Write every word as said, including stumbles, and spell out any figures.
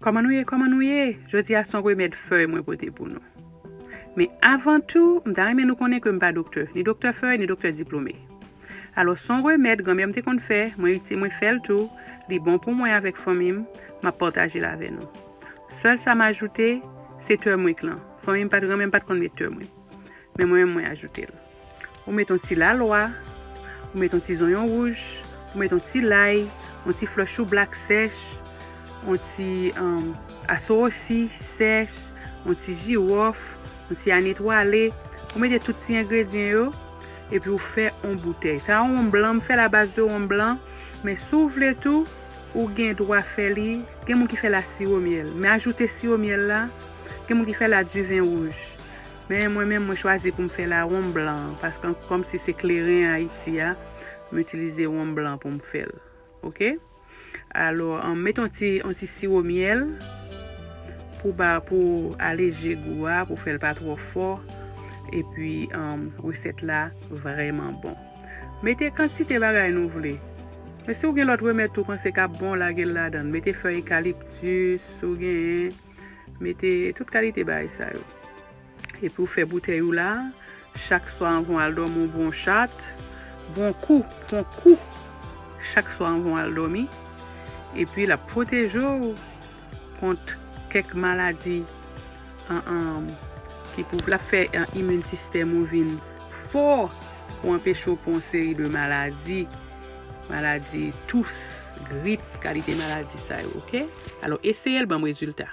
Kòman nou ye? Kòman nou ye? Jodi a se yon remèd fèy mwen pote pou nou. Men avan tou, m ta renmen nou konnen ke m pa doktè, ni doktè fèy, ni doktè diplome. Alò, se yon remèd granmè m te konn fè, mwen iti, mwen fè l tou, li bon pou mwen avèk fanmi m, m ap pataje l avè nou. Sèl sa m ajoute, se tèmwik lan. Fanmi m pa t, granmè m pa t konn met tèmwik. Men mwen menm, mwen ajoute l. Ou met yon ti lalwa, ou met yon ti zonyon wouj, ou met yon ti lay, yon ti flè chou blak sèch, yon ti um, asowosi sèch, yon ti jiwòf, yon ti anetwale. Ou mete tout ti engredyan yo, epi ou fè yon boutèy. Sa yon wonm blan, m fè l a baz de wonm blan, men si w vle tou, ou gen dwa fè li, gen moun ki fè l a siwo myèl. Men ajoute siwo myèl la, gen moun ki fè l a diven wouj. Men mwen menm, mwen chwazi pou m fè l a wonm blan, paske kòmsi se kleren Ayiti a, m itilize wonm blan pou m fè l. Oke? Alò, um, met yon ti, yon ti siwo myèl pou ba, pou aleje gou a, pou fè l pa twò fò. Epi, um, resèt la vrèman bon. Mete kantite bagay nou vle. Men si w gen lòt remèd tou, panse k ap bon, lage l ladan l. Mete fèy ekaliptis, si w genyen. Mete tout kalite bagay sa yo. Epi w fè boutèy ou la, chak swa anvan w al dòmi, w bwè yon chat, bwè yon kou, bwè yon kou, chak swa anvan w al dòmi. Epi l ap pwoteje w kont kèk maladi, an, an, ki pou, l ap fè, an, imin sistèm ou vin fò pou anpeche w pran yon seri de maladi, maladi tous, grip, kalite maladi sa yo, oke? Alò, eseye l, ban m rezilta.